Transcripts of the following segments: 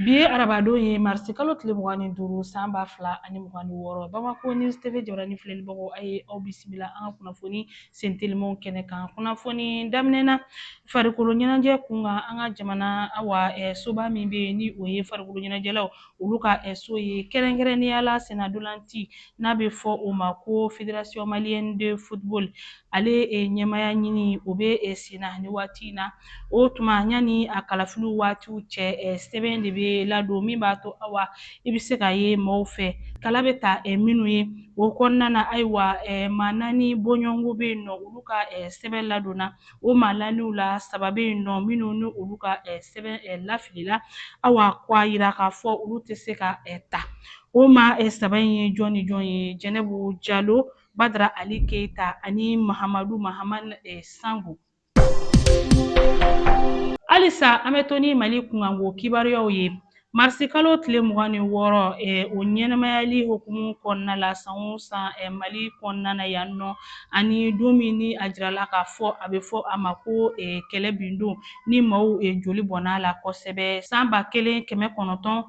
Bi ye arabadon ye, marisi kalo tile 25, san 2026. Bamako News TV jabaranin filɛlibagaw, a ye aw bisimila an ka kunnafoni sentelimanw kɛnɛ kan. Kunnafoni daminɛ na, farikolo ɲɛnajɛ kun kan, an ka jamana awa soba min bɛ yen ni o ye farikolo ɲɛnajɛlaw olu ka so ye, kɛrɛnkɛrɛnnenya la sennadolanci n'a bɛ fɔ o ma ko Fédération malienne de football, ale ɲɛmaya ɲini o bɛ senna ni waati in na. O tuma yanni a kalafiliw waatiw cɛ, sɛbɛn de bɛ ladon min b'a to awa i bɛ se ka ye maaw fɛ kala bɛ ta minnu ye o kɔnɔna na. Ayiwa, maa 4 bɔɲɔgɔnko bɛ yen nɔ, olu ka sɛbɛn ladonna. O maa naaniw la, 3 bɛ yen nɔ minnu ni olu ka sɛbɛn lafilila, awa k'a yira k'a fɔ olu tɛ se ka ta. O maa 3 in ye jɔn ni jɔn ye? Jɛnɛbu Jalo, Badara Ali Keyita ani Mahamadu Mahamad Sango. Halisa an bɛ to ni Mali kunkanko kibaruyaw ye. Marisi kalo tile 26, o ɲɛnamayali hukumu kɔnɔna la, san o san Mali kɔnɔna na yan nɔ, ani don min ni a jirala k'a fɔ a bɛ fɔ a ma ko kɛlɛ bindon, ni maaw joli bɔnna a la kosɛbɛ, san 1991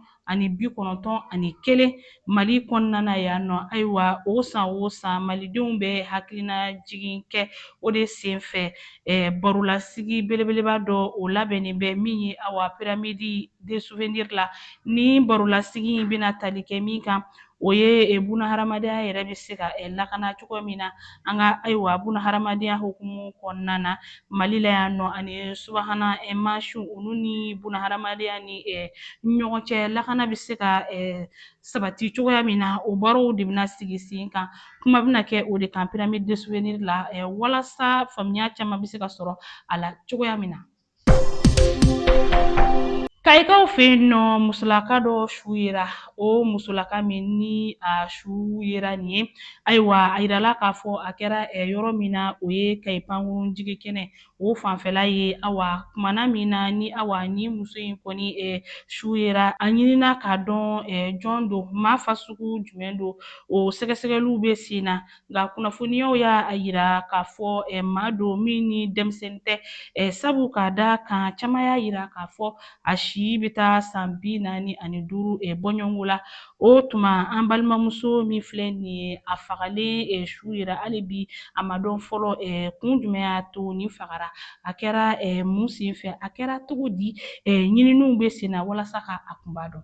Mali kɔnɔna na yan nɔ. Ayiwa, o san o san malidenw bɛ hakilina jigin kɛ. O de senfɛ, barolasigi belebeleba dɔ o labɛnnen bɛ min ye awa Pyramide de souvenir la. Ni barolasigi in bɛna tali kɛ min kan, o ye buna hadamadenya yɛrɛ bɛ se ka lakana cogo min na an ka ayiwa buna hadamadenya hukumu kɔnɔna na Mali la yan nɔ, ani subahana mansinw olu ni buna hadamadenya ni ɲɔgɔn cɛ lakana bɛ se ka sabati cogoya min na. O barow de bɛna sigi sen kan, kuma bɛna kɛ o de kan Pyramide de souvenir la, walasa faamuya caman bɛ se ka sɔrɔ a la cogoya min na. Kayikaw fɛ yen nɔ, musolaka dɔ su yera. O musolaka min ni a su yera nin ye, ayiwa, a yirala k'a fɔ a kɛra yɔrɔ min na, o ye Kayi pankurun jigi kɛnɛ o fanfɛla ye. Awa, kumana min na ni awa ni muso in kɔni su yera, a ɲinina k'a dɔn jɔn don, maa fasugu jumɛn don. O sɛgɛsɛgɛliw bɛ sen na, nka kunnafoniyaw y'a yira k'a fɔ maa don min ni denmisɛnnin tɛ, sabu k'a da kan caman y'a yira k'a fɔ a si bɛ taa san 45 bɔɲɔgɔnko la. O tuma an balimamuso min filɛ nin ye, a fagalen su yera, hali bi a ma dɔn fɔlɔ kun jumɛn y'a to nin fagara, a kɛra mun sen fɛ, a kɛra cogo di. Ɲininiw bɛ sen na walasa ka a kunba dɔn.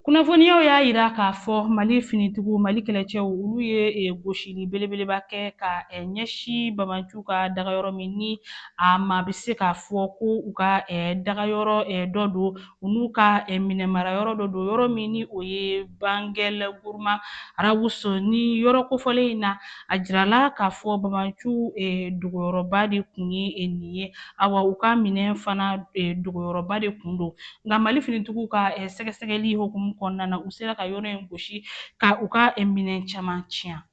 Kunnafoniyaw y'a yira k'a fɔ Mali finitigiw, Mali kɛlɛcɛw, olu ye gosili belebeleba kɛ ka ɲɛsin Banbaanciw ka dagayɔrɔ min ni a maa bɛ se k'a fɔ ko u ka dagayɔrɔ dɔ don, u n'u ka minɛnmarayɔrɔ dɔ don, yɔrɔ min ni o ye Bangɛl Guruma Rawuso. Ni yɔrɔ kofɔlen in na, a jirala k'a fɔ Banbaanciw dogoyɔrɔba de kun ye nin ye. Awa, u ka minɛn fana dogoyɔrɔba de kun don. Nka Mali finitigiw ka sɛgɛsɛgɛli hukumu kɔnɔna na, u sera ka yɔrɔ in gosi ka u ka minɛn caman tiɲɛ.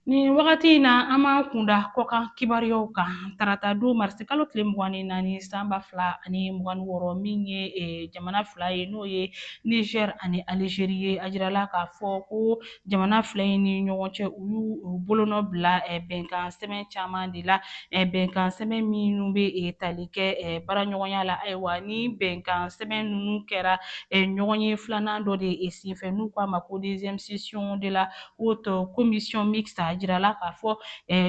Nin wagati in na, an b'an kunda kɔkan kibaruyaw kan. Tarata don, marisi kalo tile 24, san 2026, min ye jamana 2 ye, n'o ye Niger ani Algérie ye, a jirala k'a fɔ ko jamana 2 in ni ɲɔgɔn cɛ, u y'u bolonɔ bila bɛnkan sɛbɛn caman de la, bɛnkan sɛbɛn minnu bɛ tali kɛ baaraɲɔgɔnya la. Ayiwa, ni bɛnkan sɛbɛn ninnu kɛra ɲɔgɔn ye filanan dɔ de senfɛ, n'u k'a ma ko deuxième session de la haute commission mixte. A jirala k'a fɔ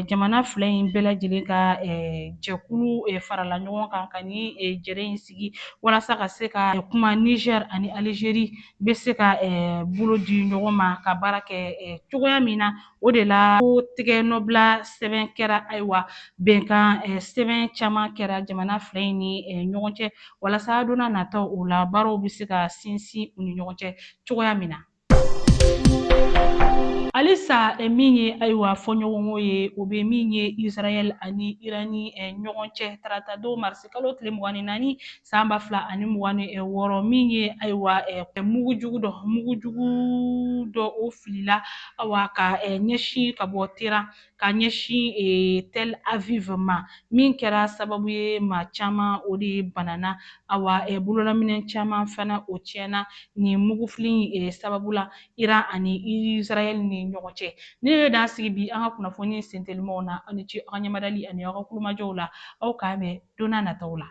jamana 2 in bɛɛ lajɛlen ka jɛkulu farala ɲɔgɔn kan ka ni jɛrɛ in sigi walasa ka se ka kuma Niger ani Algérie bɛ se ka bolo di ɲɔgɔn ma ka baara kɛ cogoya min na. O de la ko tigɛ nɔbila sɛbɛn kɛra. Ayiwa, bɛnkan sɛbɛn caman kɛra jamana 2 in ni ɲɔgɔn cɛ walasa don n'a nataw o la baaraw bɛ se ka sinsin u ni ɲɔgɔn cɛ cogoya min na. Halisa min ye ayiwa fɔɲɔgɔnko ye, o bɛ min ye Israël ani Iran ni ɲɔgɔn cɛ, tarata don, marisi kalo tile 24, san 2026, min ye ayiwa mugujugu dɔ o filila, awa, ka ɲɛsin ka bɔ Téhéran ka ɲɛsin Tel Aviv ma, min kɛra sababu ye maa caman o de banana. Awa, bololaminɛ caman fana o tiɲɛna nin mugufili in sababu la Iran ani Israël ni ɲɔgɔn cɛ. Ne ye dan sigi bi an ka kunnafoni sentelimaw na. Aw ni ce aw ka ɲɛmadali ani aw ka kulomajɔw la. Aw k'an bɛn don n'a nataw la.